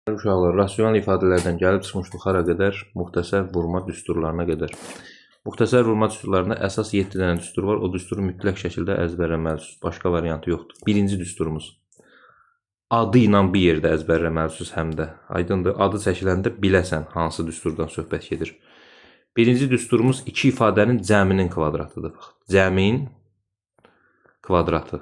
Uşaqlar, rasional ifadələrdən gəlib çıxmışdıq hara qədər? Müxtəsər vurma düsturlarına qədər. Müxtəsər vurma düsturlarında əsas 7 dənə düstur var. O düsturu mütləq şəkildə əzbərləməlisiniz. Başqa variantı yoxdur. Birinci düsturumuz. Adı ilə bir yerdə əzbərləməlisiniz həm də. Aydındır? Adı çəkiləndə biləsən hansı düsturdan söhbət gedir. Birinci düsturumuz iki ifadənin cəminin kvadratıdır. Bax, cəmin kvadratı.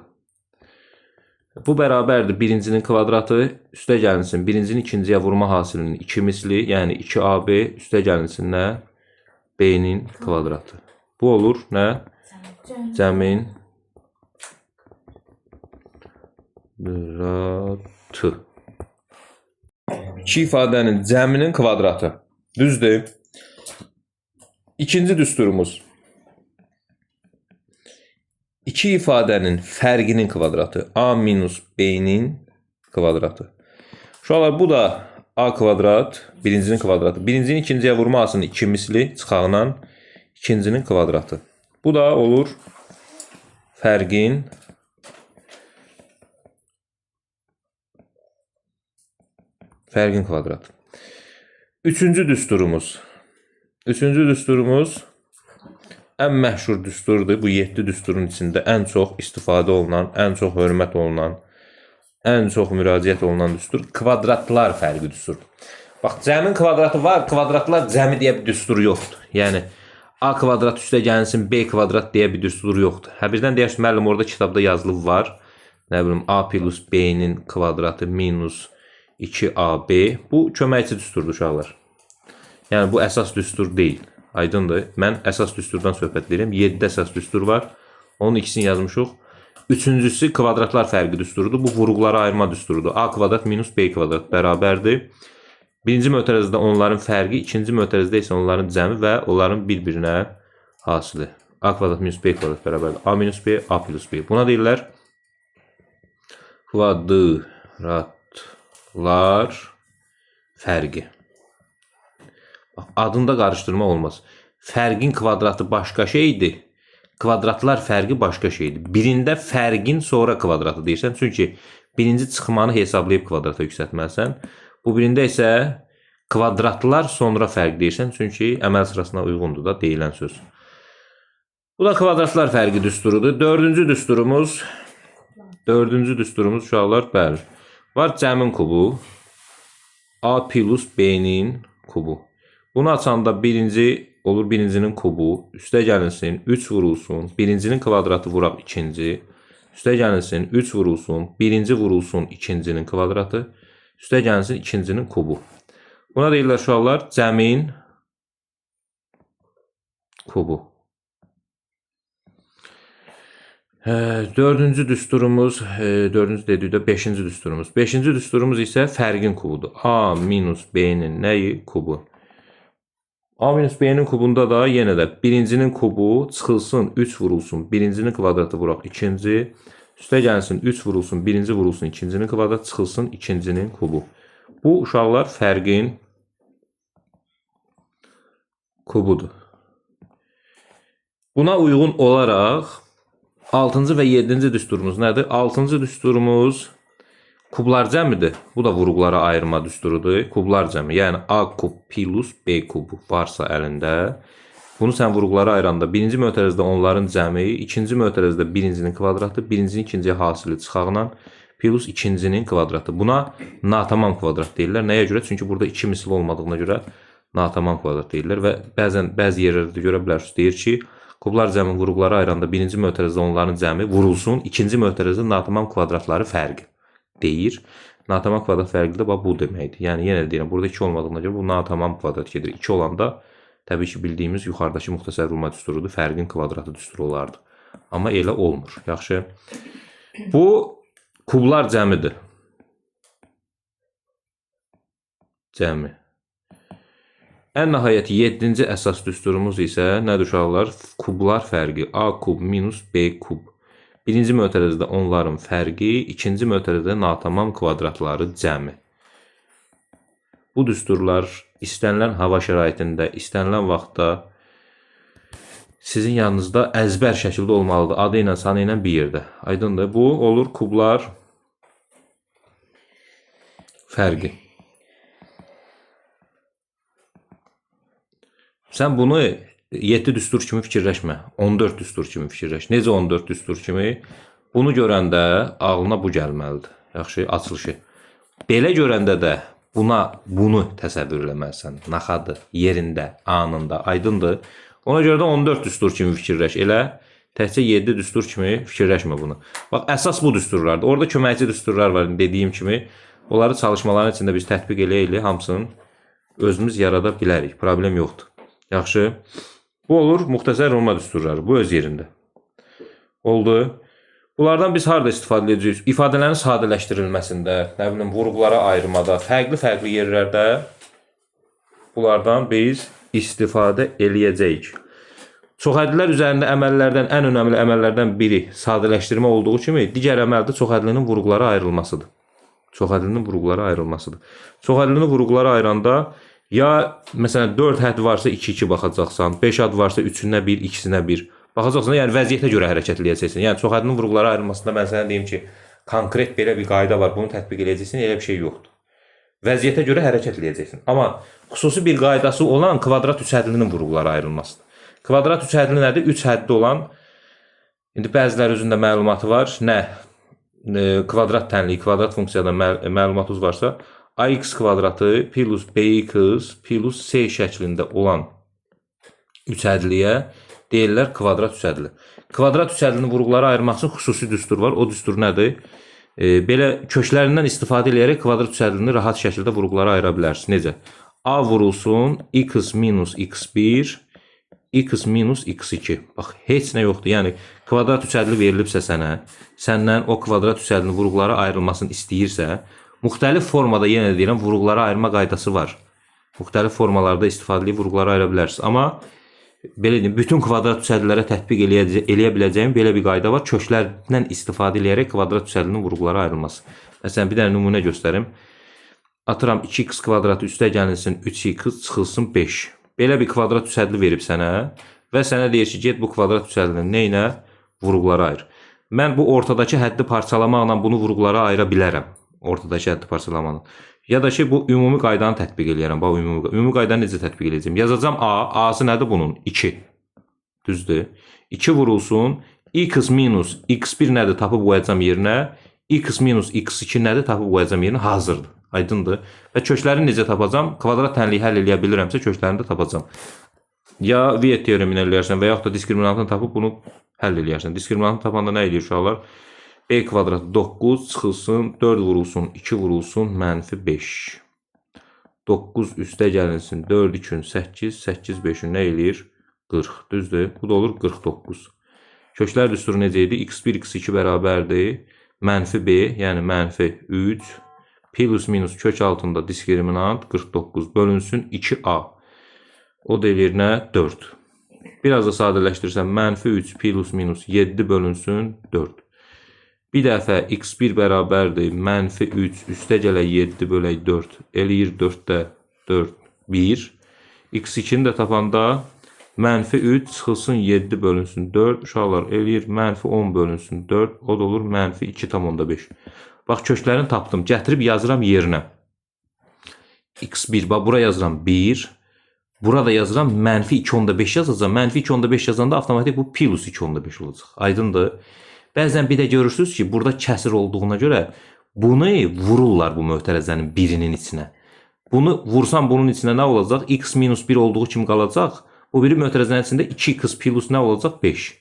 Bu bərabərdir birincinin kvadratı, üstə gəlinsin birincinin ikinciyə vurma hasilinin 2 misli, yəni 2AB üstə gəlinsin nə? B-nin kvadratı. Bu olur nə? Cəmin kvadratı. İki ifadənin cəminin kvadratı. Düzdür? İkinci düsturumuz. İki ifadənin fərqinin kvadratı. A minus B-nin kvadratı. Uşaqlar, bu da A kvadrat, birincinin kvadratı. Birincinin ikinciyə vurma hasilinin 2 misli çıxaqla ikincinin kvadratı. Bu da olur fərqin kvadratı. Üçüncü düsturumuz. Üçüncü düsturumuz ən məşhur düsturdur. Bu 7 düsturun içində ən çox istifadə olunan, ən çox hörmət olunan, ən çox müraciət olunan düstur kvadratlar fərqi düstur. Bax, cəmin kvadratı var, kvadratlar cəmi deyə bir düstur yoxdur. Yəni A kvadrat üstə gəlinsin B kvadrat deyə bir düstur yoxdur. Hə, birdən deyərsin, müəllim, orada kitabda yazılıb var. Nə bilim, A plus B-nin kvadratı minus 2AB. Bu köməkçi düsturdur uşaqlar. Yəni bu əsas düstur deyil. Aydındır? Mən əsas düsturdan söhbət edirəm. 7 əsas düstur var. Onun ikisini yazmışıq. Üçüncüsü kvadratlar fərqi düsturudur. Bu vuruqları ayırma düsturudur. A kvadrat minus B kvadrat bərabərdir. Birinci mötərizədə onların fərqi, ikinci mötərizədə isə onların cəmi və onların bir-birinə hasili. A kvadrat minus B kvadrat bərabərdir. A minus B, A plus B. Buna deyirlər kvadratlar fərqi. Bax, adında qarışdırma olmaz. Fərqin kvadratı başqa şeydir. Kvadratlar fərqi başqa şeydir. Birində fərqin sonra kvadratı deyirsən. Çünki birinci çıxmanı hesablayıb kvadrata yüksəltməlisən. Bu birində isə kvadratlar sonra fərq deyirsən. Çünki əməl sırasına uyğundur da deyilən söz. Bu da kvadratlar fərqi düsturudur. Dördüncü düsturumuz, uşaqlar, bəli. Var cəmin kubu. A plus B-nin kubu. Bunu açanda birinci olur birincinin kubu. Üstə gəlinsin 3 vurulsun. Birincinin kvadratı vuraq ikinci. Üstə gəlinsin 3 vurulsun. Birinci vurulsun ikincinin kvadratı. Üstə gəlinsin ikincinin kubu. Buna deyirlər uşaqlar cəmin kubu. Dördüncü düsturumuz, dördüncü dedikdə beşinci düsturumuz. Beşinci düsturumuz isə fərqin kubudur. A minus B-nin nəyi? Kubu. A minus B-nin kubunda da yenə də birincinin kubu çıxılsın 3 vurulsun. Birincinin kvadratı vuraq ikinci. Üstə gəlinsin 3 vurulsun. Birinci vurulsun ikincinin kvadratı çıxılsın ikincinin kubu. Bu uşaqlar fərqin kubudur. Buna uyğun olaraq 6-cı və 7-ci düsturumuz nədir? 6-cı düsturumuz kublar cəmidir. Bu da vuruqlara ayırma düsturudur. Kublar cəmi. Yəni A kub plus B kubu varsa əlində. Bunu sən vuruqlara ayıranda birinci mötərizədə onların cəmi, ikinci mötərizədə birincinin kvadratı, birincinin ikinciyə hasili çıxaqla plus ikincinin kvadratı. Buna natamam kvadrat deyirlər. Nəyə görə? Çünki burada 2 misli olmadığına görə natamam kvadrat deyirlər və bəzən bəzi yerlərdə görə bilərsiniz. Deyir ki, kublar cəmi vuruqlara ayıranda birinci mötərizədə onların cəmi vurulsun, ikinci mötərizədə natamam kvadratları fərqi deyir. Natamam kvadrat fərqi də bax bu deməkdir. Yəni yenə deyirəm, burada 2 olmadığına görə bu natamam kvadrat gedir. 2 olanda təbii ki, bildiyimiz yuxarıdakı müxtəsər vurma düsturudur. Fərqin kvadratı düsturu olardı. Amma elə olmur. Yaxşı. Bu kublar cəmidir. Cəmi. Ən nəhayət 7-ci əsas düsturumuz isə nədir uşaqlar? Kublar fərqi. A kub minus B kub. Birinci mötərizədə onların fərqi, ikinci mötərizədə natamam kvadratları cəmi. Bu düsturlar istənilən hava şəraitində, istənilən vaxtda sizin yanınızda əzbər şəkildə olmalıdır. Adı ilə, sanı ilə bir yerdə. Aydındır? Bu olur kublar fərqi. Sən bunu 7 düstur kimi fikirləşmə. 14 düstur kimi fikirləş. Necə 14 düstur kimi? Bunu görəndə ağlına bu gəlməlidir. Yaxşı, açılışı. Belə görəndə də bunu təsəvvür eləməlisən. Naxadı, yerində, anında, aydındır. Ona görə də 14 düstur kimi fikirləş. Elə təkcə 7 düstur kimi fikirləşmə bunu. Bax, əsas bu düsturlardır. Orada köməkçi düsturlar var dediyim kimi. Onları çalışmaların içində biz tətbiq eləyə-eləyə hamısını özümüz yarada bilərik. Problem yoxdur. Yaxşı. Bu olur müxtəsər vurma düsturları. Bu öz yerində. Oldu. Bunlardan biz harda istifadə edəcəyik? İfadələrin sadələşdirilməsində, nə bilim, vurğulara ayırmada, fərqli-fərqli yerlərdə bunlardan biz istifadə eləyəcəyik. Çoxhəddlilər üzərində əməllərdən ən önəmli əməllərdən biri sadələşdirmə olduğu kimi, digər əməl də çoxhəddlinin vurğulara ayrılmasıdır. Çoxhəddlinin vurğulara ayrılmasıdır. Çoxhəddlinin vurğulara ayıranda ya məsələn 4 hədd varsa 2-2 baxacaqsan, 5 hədd varsa 3-ünə 1, 2-sinə 1. Baxacaqsan, yəni vəziyyətə görə hərəkət eləyəcəksən. Yəni çoxhəddlinin vurğulara ayrılmasında mən sənə deyim ki, konkret belə bir qayda var, bunu tətbiq eləyəcəksən, elə bir şey yoxdur. Vəziyyətə görə hərəkət eləyəcəksən. Amma xüsusi bir qaydası olan kvadrat üçhəddlinin vurğulara ayrılmasıdır. Kvadrat üçhəddli nədir? 3 həddi olan, indi bəziləri özündə məlumatı var, nə kvadrat tənliyi, kvadrat funksiyadan məlumatınız varsa, ax kvadratı plus bx plus c şəklində olan üçhəddliyə deyirlər kvadrat üçhəddli. Kvadrat üçhəddlinin vurğulara ayırmaq üçün xüsusi düstur var. O düstur nədir? Belə köklərindən istifadə eləyərək kvadrat üçhəddlini rahat şəkildə vurğulara ayıra bilərsiniz. Necə? A vurulsun x minus x1 x minus x2. Bax, heç nə yoxdur. Yəni, kvadrat üçhəddli verilibsə sənə, səndən o kvadrat üçhəddlinin vurğulara ayrılmasını istəyirsə, müxtəlif formada, yenə də deyirəm, vurğulara ayırma qaydası var. Müxtəlif formalarda istifadə edib vurğulara ayıra bilərsiniz. Amma belə deyim, bütün kvadrat üçhəddlilərə tətbiq eləyə biləcəyim belə bir qayda var. Köklərdən istifadə eləyərək kvadrat üçhəddlinin vurğulara ayrılması. Məsələn, bir dənə nümunə göstərim. Atıram 2x kvadratı üstə gəlinsin 3x çıxılsın 5. Belə bir kvadrat üçhəddli verib sənə və sənə deyir ki, get bu kvadrat üçhəddlini neyinə? Vurğulara ayır. Mən bu ortadakı həddi parçalamaqla bunu vurğulara ayıra bilərəm. Ortadakı həddi parçalamaqla. Ya da ki, bu ümumi qaydanı tətbiq eləyərəm. Bax, ümumi qaydanı necə tətbiq eləyəcəm? Yazacağam A. A-sı nədir bunun? 2. Düzdür. 2 vurulsun. X minus x1 nədir? Tapıb qoyacağam yerinə. X minus x2 nədir? Tapıb qoyacağam yerinə. Hazırdır. Aydındır. Və kökləri necə tapacağam? Kvadrat tənliyi həll eləyə bilirəmsə, köklərini də tapacağam. Ya Viet teoremini eləyərsən və yaxud da diskriminantını tapıb bunu həll eləyərsən. Diskriminantını tapanda nə eləyir uşaqlar? B kvadratı 9 çıxılsın, 4 vurulsun, 2 vurulsun, mənfi 5. 9 üstə gəlinsin, 4, 2, 8, 8, 5-ün nə eləyir? 40. Düzdür? Bu da olur 49. Köklər düsturu necə idi? x1, x2 bərabərdir. Mənfi B, yəni mənfi 3, plus minus kök altında diskriminant 49 bölünsün 2a. O da eləyir nə? 4. Biraz da sadələşdirsəm, mənfi 3 plus minus 7 bölünsün 4. Bir dəfə x1 bərabərdir mənfi 3 üstə gələk 7 bölək 4 eləyir 4-də 4, 1. x2-ni də tapanda mənfi 3 çıxılsın 7 bölünsün 4. Uşaqlar eləyir mənfi 10 bölünsün 4. O da olur mənfi 2,5. Bax, köklərini tapdım. Gətirib yazıram yerinə. x1, bax, bura yazıram 1. Burada yazıram mənfi 2,5 yazacağam. Mənfi 2,5 yazanda avtomatik bu plus 2,5 olacaq. Aydındır. Bəzən bir də görürsünüz ki, burada kəsir olduğuna görə bunu vururlar bu mötərəzənin birinin içinə. Bunu vursam bunun içinə nə olacaq? X minus 1 olduğu kimi qalacaq. Bu biri mötərəzənin içində 2x plus nə olacaq? 5.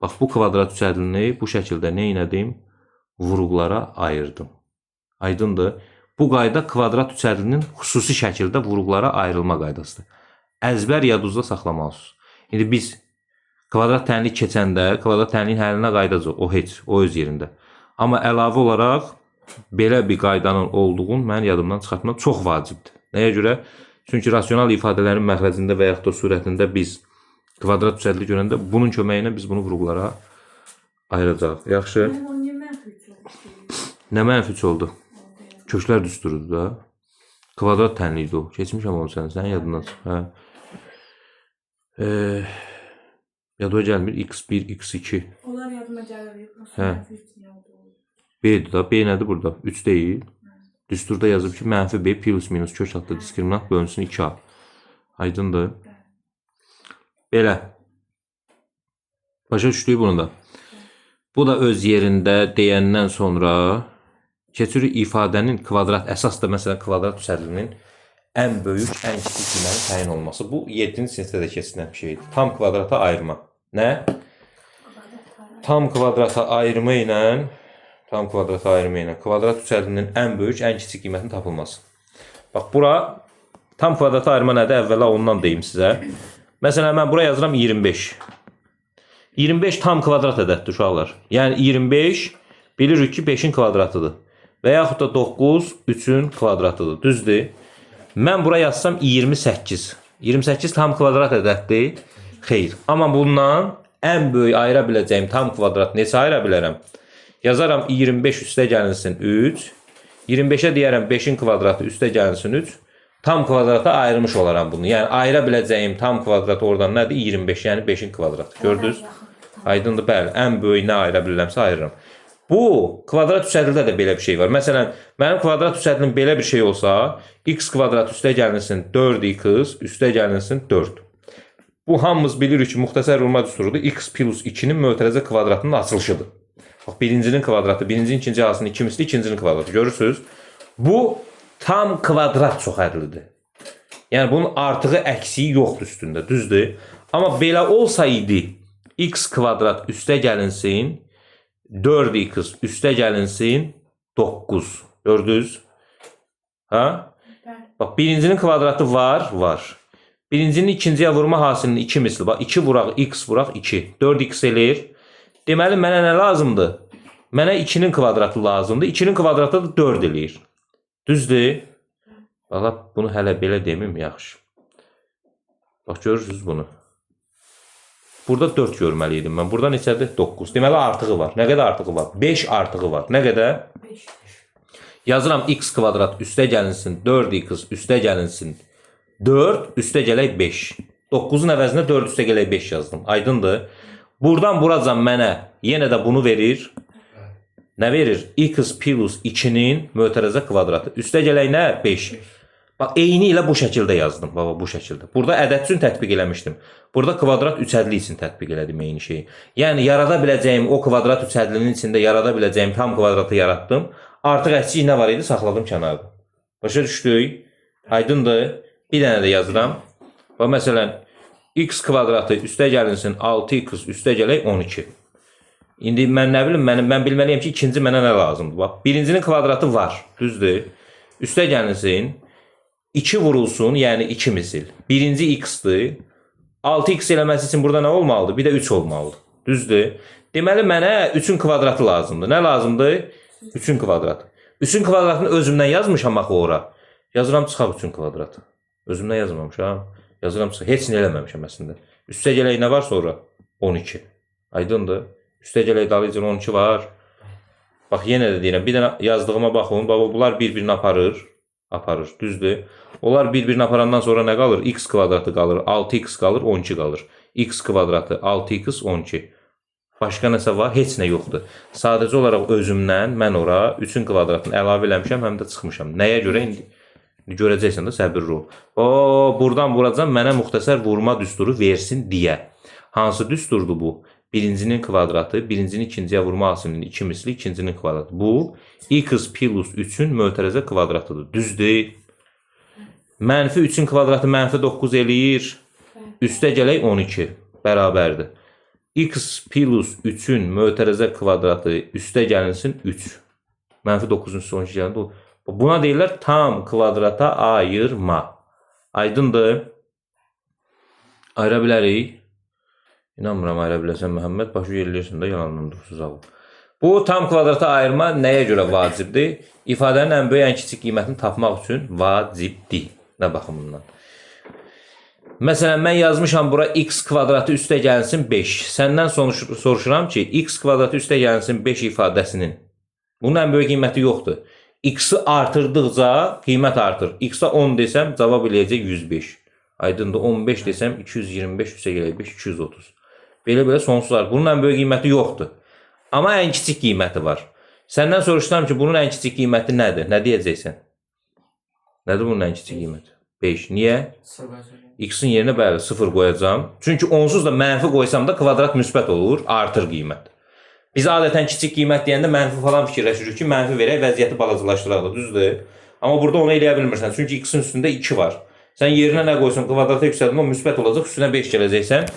Bax, bu kvadrat üçhəddlini bu şəkildə nə elədim? Vurğulara ayırdım. Aydındır. Bu qayda kvadrat üçhəddlinin xüsusi şəkildə vurğulara ayrılma qaydasıdır. Əzbər yadınızda saxlamalısınız. İndi biz kvadrat tənlik keçəndə kvadrat tənliyin həllinə qayıdacaq. O heç, o öz yerində. Amma əlavə olaraq belə bir qaydanın olduğunu mən yadımdan çıxartmaq çox vacibdir. Nəyə görə? Çünki rasional ifadələrin məxrəcində və yaxud da surətində biz kvadrat üçhəddli görəndə bunun köməyi ilə biz bunu vurğulara ayıracağıq. Yaxşı. Mənim o niyə mənfi 3 oldu? Nə mənfi 3 oldu? Köklər düsturudur da. Kvadrat tənliyidir o. Keçmişəm onu sən. Sənin yadından çıx. Hə. Yadıma gəlmir. x1, x2. Onlar yadıma gəlir. Hə. Mənfi 3 niyə oldu? B-dir da. B nədir burada? 3 deyil. Düsturda yazıb ki, mənfi B plus minus kök altında diskriminant bölünsün 2A. Aydındır. Belə. Başa düşdük bunu da. Bu da öz yerində deyəndən sonra keçirik ifadənin kvadrat, əsas da məsələn kvadrat üçədlinin ən böyük, ən kiçik qiymətin təyin olunması. Bu 7-ci sinifdə də keçirilən bir şeydir. Tam kvadrata ayırma. Nə? Tam kvadrata ayırma ilə kvadrat üçədlinin ən böyük, ən kiçik qiymətinin tapılması. Bax, bura tam kvadrata ayırma nədir? Əvvəla ondan deyim sizə. Məsələn, mən bura yazıram 25. 25 tam kvadrat ədəddir uşaqlar. Yəni 25 bilirik ki 5-in kvadratıdır. Və yaxud da 9 3-ün kvadratıdır. Düzdür? Mən bura yazsam 28. 28 tam kvadrat ədəddir. Xeyr. Amma bundan ən böyük ayıra biləcəyim tam kvadrat neçə ayıra bilərəm? Yazaram 25 üstə gəlinsin 3. 25-ə deyərəm 5-in kvadratı üstə gəlinsin 3. Tam kvadrata ayırmış olaram bunu. Yəni ayıra biləcəyim tam kvadrat oradan nədir? 25, yəni 5-in kvadratı. Gördünüz? Aydındır, bəli. Ən böyük nə ayıra bilirəmsə ayırıram. Bu kvadrat üçədlində də belə bir şey var. Məsələn, mənim kvadrat üçədlim belə bir şey olsa, x kvadrat üstə gəlinsin 4x üstə gəlinsin 4. Bu hamımız bilirik ki, müxtəsər vurma düsturudur. X plus 2-nin mötərizə kvadratının açılışıdır. Bax, birincinin kvadratı, birincinin ikinci hasının iki misli, ikincinin kvadratı. Görürsünüz? Bu tam kvadrat çoxədlidir. Yəni bunun artığı, əksiyi yoxdur üstündə, düzdür? Amma belə olsaydı x kvadrat üstə gəlinsin 4x üstə gəlinsin 9. Gördünüz? Ha? Bəli. Bax, birincinin kvadratı var, var. Birincinin ikinciyə vurma hasilinin 2 misli. Bax, 2 vuraq, x vuraq 2. 4x eləyir. Deməli, mənə nə lazımdır? Mənə 2-nin kvadratı lazımdır. 2-nin kvadratı da 4 eləyir. Düzdür? Valla bunu hələ belə demim, yaxşı. Bax, görürsünüz bunu. Burada 4 görməli idim mən. Burada neçədir? 9. Deməli, artığı var. Nə qədər artığı var? 5 artığı var. Nə qədər? 5. Yazıram x kvadrat üstə gəlinsin 4x üstə gəlinsin 4 üstə gələk 5. 9-un əvəzinə 4 üstə gələk 5 yazdım. Aydındır? Buradan buracan mənə yenə də bunu verir. Nə verir? X plus 2-nin mötərizə kvadratı. Üstə gələk nə? 5. Bax, eyni ilə bu şəkildə yazdım. Baba, bu şəkildə. Burada ədəd üçün tətbiq eləmişdim. Burada kvadrat üçədli üçün tətbiq elədim eyni şeyi. Yəni, yarada biləcəyim o kvadrat üçədlinin içində yarada biləcəyim tam kvadratı yaratdım. Artıq əksik nə var idi? Saxladım kənarda. Başa düşdük? Aydındır. Bir dənə də yazıram. Bax, məsələn, x kvadratı üstə gəlinsin 6x üstə gələk 12. İndi mən nə bilim, mən bilməliyəm ki, ikinci mənə nə lazımdır? Bax, birincinin kvadratı var, düzdür? Üstə gəlinsin, 2 vurulsun, yəni 2 misil. Birinci x-dir. 6x eləməsi üçün burada nə olmalıdır? Bir də 3 olmalıdır. Düzdür? Deməli, mənə 3-ün kvadratı lazımdır. Nə lazımdır? 3-ün kvadratı. 3-ün kvadratını özümdən yazmışam axı ora. Yazıram çıxaq 3-ün kvadratı. Özümdən yazmamışam. Yazıram çıxaq. Heç nə eləməmişəm əslində. Üstə gələk nə var sonra? 12. Aydındır? Üstə gələk dalıyca 12 var. Bax, yenə də deyirəm, bir dənə yazdığıma baxın. Baba, bunlar bir-birini aparır. Aparır, düzdür? Onlar bir-birini aparandan sonra nə qalır? X kvadratı qalır, 6x qalır, 12 qalır. X kvadratı, 6x, 12. Başqa nəsə var? Heç nə yoxdur. Sadəcə olaraq özümdən mən ora 3-ün kvadratını əlavə eləmişəm, həm də çıxmışam. Nəyə görə? İndi görəcəksən də, səbirli ol. O, buradan vuracam, mənə müxtəsər vurma düsturu versin deyə. Hansı düsturdur bu? Birincinin kvadratı, birincinin ikinciyə vurma hasilinin 2 misli, ikincinin kvadratı. Bu, x plus 3-ün mötərizə kvadratıdır. Düzdür? Mənfi 3-ün kvadratı mənfi 9 eləyir. Üstə gələk 12 bərabərdir. X plus 3-ün mötərizə kvadratı üstə gəlinsin 3. Mənfi 9-un üstə 12 gələndə olur. Buna deyirlər tam kvadrata ayırma. Aydındır? Ayıra bilərik. İnanmıram ayıra biləsən Məhəmməd. Başı yerləyirsən də yalandan dursuz ağıl. Bu tam kvadrata ayırma nəyə görə vacibdir? İfadənin ən böyük, ən kiçik qiymətini tapmaq üçün vacibdir. Nə baxımından? Məsələn, mən yazmışam bura x kvadratı üstə gəlinsin 5. Səndən soruşuram ki, x kvadratı üstə gəlinsin 5 ifadəsinin. Bunun ən böyük qiyməti yoxdur. X-i artırdıqca qiymət artır. X-a 10 desəm, cavab eləyəcək 105. Aydındır, 15 desəm, 225 üstə gələk 5, 230. Belə-belə sonsuz var. Bunun ən böyük qiyməti yoxdur. Amma ən kiçik qiyməti var. Səndən soruşsam ki, bunun ən kiçik qiyməti nədir? Nə deyəcəksən? Nədir bunun ən kiçik qiyməti? 5. Niyə? 0 qoyacaq. X-in yerinə bəli 0 qoyacağam. Çünki onsuz da mənfi qoysam da kvadrat müsbət olur, artır qiymət. Biz adətən kiçik qiymət deyəndə mənfi falan fikirləşirik ki, mənfi verək, vəziyyəti balacalaşdıraq da, düzdür? Amma burada onu eləyə bilmirsən. Çünki x-in üstündə 2 var. Sən yerinə nə qoysan, kvadrata yüksəldin, o müsbət olacaq, üstünə 5 gələcəksən,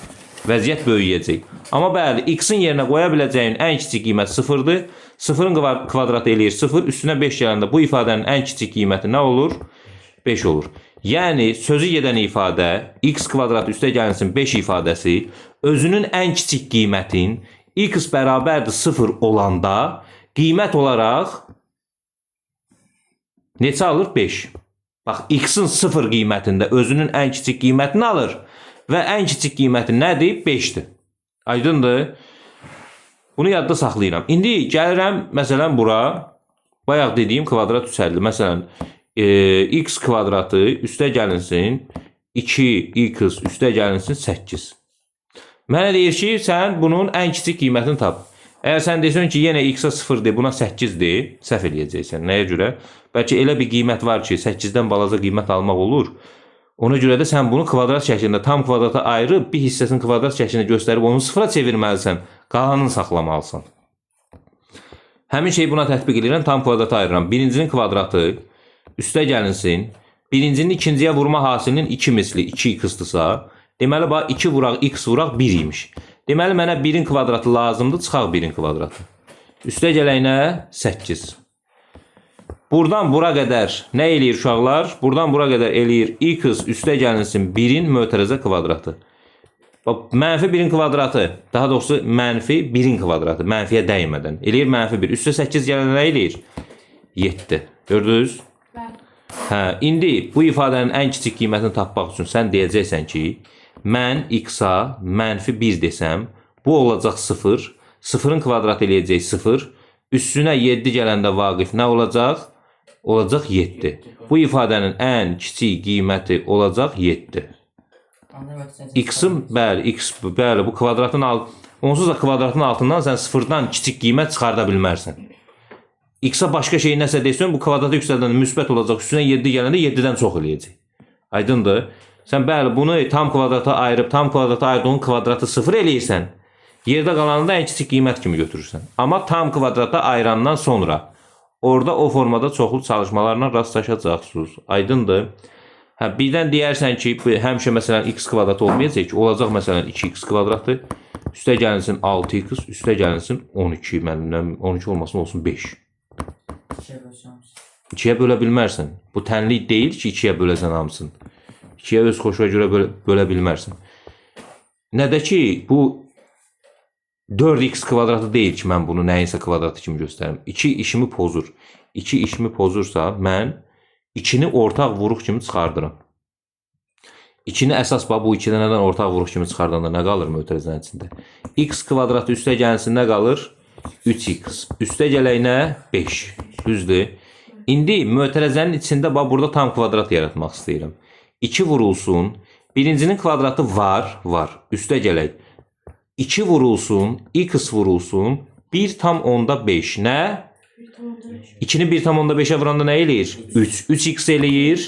vəziyyət böyüyəcək. Amma bəli, x-in yerinə qoya biləcəyin ən kiçik qiymət 0-dır. 0-ın kvadratı eləyir 0, üstünə 5 gələndə bu ifadənin ən kiçik qiyməti nə olur? 5 olur. Yəni sözü gedən ifadə x kvadrat üstə gəlinsin 5 ifadəsi özünün ən kiçik qiymətin x bərabərdir 0 olanda qiymət olaraq neçə alır? 5. Bax, x-in 0 qiymətində özünün ən kiçik qiymətini alır və ən kiçik qiyməti nədir? 5-dir. Aydındır? Bunu yadda saxlayıram. İndi gəlirəm məsələn bura. Bayaq dediyim kvadrat 350. Məsələn, x kvadratı üstə gəlinsin 2x üstə gəlinsin 8. Mənə deyir ki, sən bunun ən kiçik qiymətini tap. Əgər sən desən ki, yenə x-a 0 de, buna 8 de, səhv eləyəcəksən. Nəyə görə? Bəlkə elə bir qiymət var ki, 8-dən balaca qiymət almaq olur. Ona görə də sən bunu kvadrat şəklində tam kvadrata ayırıb bir hissəsini kvadrat şəklində göstərib onu sıfıra çevirməlisən, qalanını saxlamalısan. Həmin şeyi buna tətbiq edirəm, tam kvadrata ayırıram. Birincinin kvadratı üstə gəlinsin. Birincinin ikinciyə vurma hasilinin 2 misli 2x-dırsa, deməli bax 2 vuraq x vuraq 1 imiş. Deməli mənə 1-in kvadratı lazımdır, çıxaq 1-in kvadratı. Üstə gələk nə? 8. Buradan bura qədər nə eləyir uşaqlar? Buradan bura qədər eləyir x üstə gəlinsin 1-in mötərizə kvadratı. Bax, mənfi 1-in kvadratı, daha doğrusu mənfi 1-in kvadratı, mənfiyə dəymədən. Eləyir mənfi 1. Üstə 8 gələn nə eləyir? 7. Gördünüz? Bəli. Hə, indi bu ifadənin ən kiçik qiymətini tapmaq üçün sən deyəcəksən ki, mən x-a mənfi 1 desəm, bu olacaq 0. 0-ın kvadratı eləyəcək 0. Üstünə 7 gələndə Vaqif nə olacaq? Olacaq 7. Bu ifadənin ən kiçik qiyməti olacaq 7. Onda vəqcə X-in, bəli, x, bəli, bu kvadratın alt, onsuz da kvadratın altından sən sıfırdan kiçik qiymət çıxarda bilmərsən. X-a başqa şey nəsə desən, bu kvadratı yüksəldəndə müsbət olacaq, üstünə 7 gələndə 7-dən çox eləyəcək. Aydındır? Sən bəli, bunu tam kvadrata ayırıb, tam kvadrata ayırıb, onun kvadratı sıfır eləyirsən, yerdə qalanı da ən kiçik qiymət kimi götürürsən. Amma tam kvadrata ayırandan sonra orada o formada çoxlu çalışmalarla rastlaşacaqsınız. Aydındır? Hə, birdən deyərsən ki, bu həmişə məsələn x kvadrat olmayacaq ki, olacaq məsələn 2x kvadratı, üstə gəlinsin 6x, üstə gəlinsin 12, mənim 12 olmasın, olsun 5. 2-yə bölsəm. 2-yə bölə bilmərsən. Bu tənlik deyil ki, 2-yə böləsən hamısını. 2-yə öz xoşuna görə bölə bilmərsən. Nə də ki, bu 4x kvadratı deyil ki, mən bunu nəyinsə kvadratı kimi göstərim. 2 işimi pozur. 2 işimi pozursa, mən 2-ni ortaq vuruq kimi çıxardıram. 2-ni əsas bax bu 2-də nədən ortaq vuruq kimi çıxardanda nə qalır mötərizənin içində? X kvadratı üstə gəlsin nə qalır? 3x. Üstə gələk nə? 5. Düzdür? İndi mötərizənin içində bax burada tam kvadrat yaratmaq istəyirəm. 2 vurulsun. Birincinin kvadratı var, var. Üstə gələk. 2 vurulsun, x vurulsun, 1,5 nə? 1,5. 2-ni 1,5-ə vuranda nə eləyir? 3. 3x eləyir.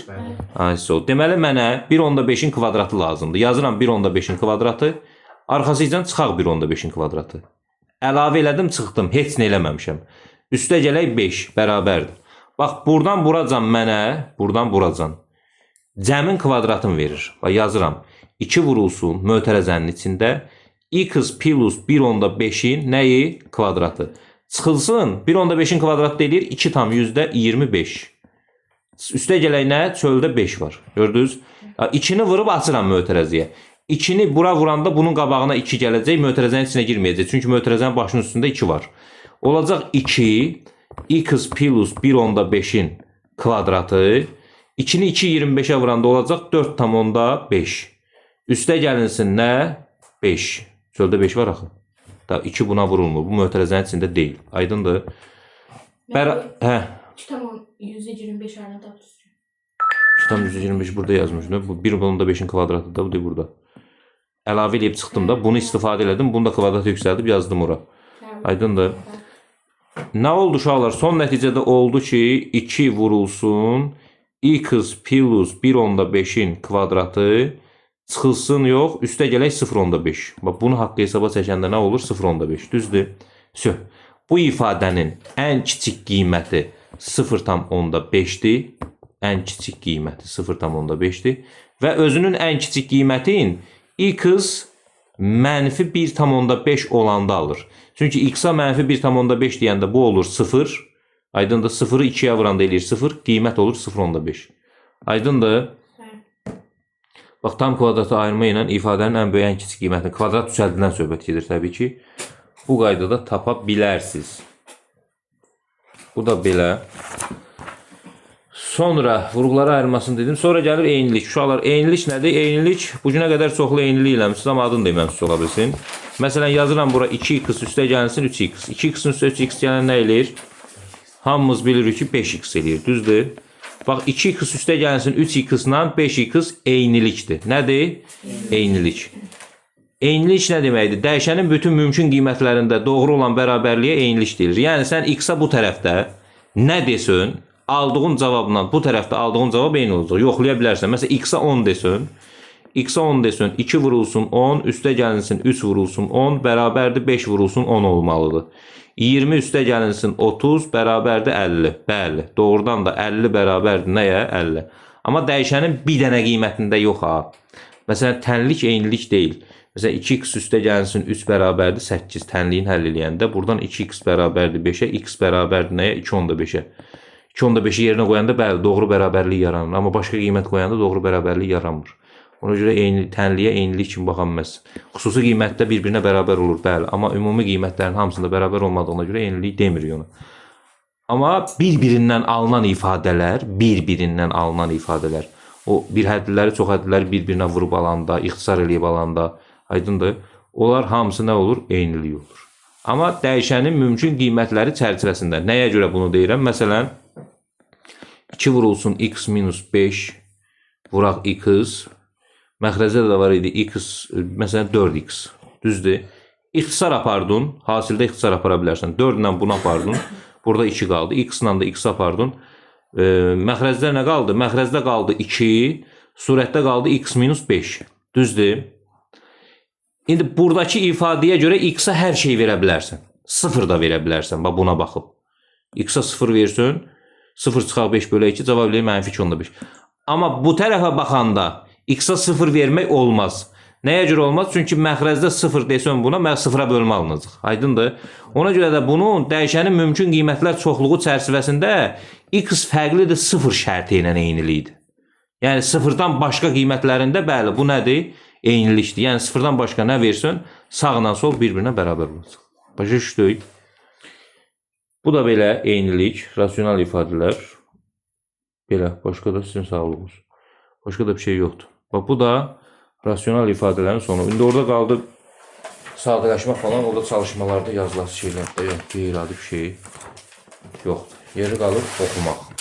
Ay, sol. Deməli mənə 1,5-in kvadratı lazımdır. Yazıram 1,5-in kvadratı. Arxası ilə çıxaq 1,5-in kvadratı. Əlavə elədim, çıxdım. Heç nə eləməmişəm. Üstə gələk 5 bərabərdir. Bax, buradan buracan mənə, buradan buracan cəmin kvadratını verir. Bax, yazıram. 2 vurulsun mötərizənin içində x plus 1,5-in nəyi? Kvadratı. Çıxılsın 1,5-in kvadratı eləyir 2,25. Üstə gələk nə? Çöldə 5 var. Gördünüz? 2-ni vurub açıram mötərizəyə. 2-ni bura vuranda bunun qabağına 2 gələcək, mötərizənin içinə girməyəcək. Çünki mötərizənin başının üstündə 2 var. Olacaq 2 x plus 1,5-in kvadratı 2-ni 2,25-ə vuranda olacaq 4,5. Üstə gəlinsin nə? 5. Çöldə 5 var axı. Da 2 buna vurulmur. Bu mötərizənin içində deyil. Aydındır? Hə. 2,25 arada tapdınız. 2,125 burada yazmış. Bu 1,5-in kvadratı da bu da burada. Əlavə eləyib çıxdım da. Bunu istifadə elədim. Bunu da kvadratı yüksəldib yazdım ora. Aydındır? Nə oldu uşaqlar? Son nəticədə oldu ki, 2 vurulsun x plus 1.5-in kvadratı çıxılsın yox, üstə gələk 0.5. Bax bunu haqq hesaba çəkəndə nə olur? 0.5. Düzdür? Vsyo. Bu ifadənin ən kiçik qiyməti 0.5-dir. Ən kiçik qiyməti 0.5-dir və özünün ən kiçik qiymətin x mənfi 1.5 olanda alır. Çünki x-a mənfi 1.5 deyəndə bu olur 0. Aydındır? 0-ı 2-yə vuranda eləyir 0, qiymət olur 0.5. Aydındır? Bəli. Bax tam kvadrata ayırma ilə ifadənin ən böyük, ən kiçik qiymətini kvadrat cüsəldindən söhbət gedir təbii ki. Bu qaydada tapa bilərsiniz. Bu da belə. Sonra vurğulara ayırmasını dedim. Sonra gəlir eynilik. Uşaqlar eynilik nədir? Eynilik bu günə qədər çoxlu eynilik eləmisiniz, amma adını deməmisiniz ola bilsin. Məsələn yazıram bura 2x üstə gəlsin 3x. 2x-in üstə 3x gələn nə eləyir? Hamımız bilirik ki 5x eləyir, düzdür? Bax 2x üstə gəlsin 3x ilə 5x eynilikdir. Nədir? Eynilik. Eynilik nə deməkdir? Dəyişənin bütün mümkün qiymətlərində doğru olan bərabərliyə eynilik deyilir. Yəni sən x-a bu tərəfdə nə desən, aldığın cavabla bu tərəfdə aldığın cavab eyni olacaq. Yoxlaya bilərsən. Məsələn x-a 10 desən, x-a 10 desən 2 vurulsun 10, üstə gəlinsin 3 vurulsun 10 bərabərdir 5 vurulsun 10 olmalıdır. 20 üstə gəlinsin 30 bərabərdir 50. Bəli, doğrudan da 50 bərabərdir nəyə? 50. Amma dəyişənin bir dənə qiymətində yox ha. Məsələn, tənlik eynilik deyil. Məsələn, 2x üstə gəlinsin 3 bərabərdir 8 tənliyin həll eləyəndə buradan 2x bərabərdir 5-ə, x bərabərdir nəyə? 2.5-ə. 2.5-i yerinə qoyanda bəli, doğru bərabərlik yaranır. Amma başqa qiymət qoyanda doğru bərabərlik yaranmır. Ona görə eyni tənliyə eynilik kimi baxa bilməzsən. Xüsusi qiymətdə bir-birinə bərabər olur, bəli, amma ümumi qiymətlərin hamısında bərabər olmadığına görə eynilik demirik ona. Amma bir-birindən alınan ifadələr, bir-birindən alınan ifadələr, o bir hədliləri, çox hədliləri bir-birinə vurub alanda, ixtisar eləyib alanda, aydındır? Onlar hamısı nə olur? Eynilik olur. Amma dəyişənin mümkün qiymətləri çərçivəsində. Nəyə görə bunu deyirəm? Məsələn, 2 vurulsun x minus 5 vuraq x. Məxrəcdə də var idi x, məsələn 4x. Düzdür? İxtisar apardın. Hasildə ixtisar apara bilərsən. 4 ilə bunu apardın. Burada 2 qaldı. X ilə də x apardın. Məxrəcdə nə qaldı? Məxrəcdə qaldı 2. Surətdə qaldı x minus 5. Düzdür? İndi buradakı ifadəyə görə x-a hər şey verə bilərsən. 0 da verə bilərsən. Bax buna baxıb. X-a 0 versin, 0 çıxaq 5 bölü 2 cavab eləyir mənfi 2.5. Amma bu tərəfə baxanda x-a 0 vermək olmaz. Nəyə görə olmaz? Çünki məxrəcdə 0 desən buna, mən 0-a bölmə alınacaq. Aydındır? Ona görə də bunun dəyişənin mümkün qiymətlər çoxluğu çərçivəsində x fərqlidir 0 şərti ilə eynilikdir. Yəni sıfırdan başqa qiymətlərində bəli, bu nədir? Eynilikdir. Yəni sıfırdan başqa nə versin, sağla sol bir-birinə bərabər olacaq. Başa düşdük? Bu da belə eynilik, rasional ifadələr. Belə, başqa da sizin sağlığınız. Başqa da bir şey yoxdur. Bax bu da rasional ifadələrin sonu. İndi orada qaldı sadələşmə falan, o da çalışmalarda yazılası şeylər də yox, qeyri-adi bir şey yoxdur. Yeri qalır oxumaq.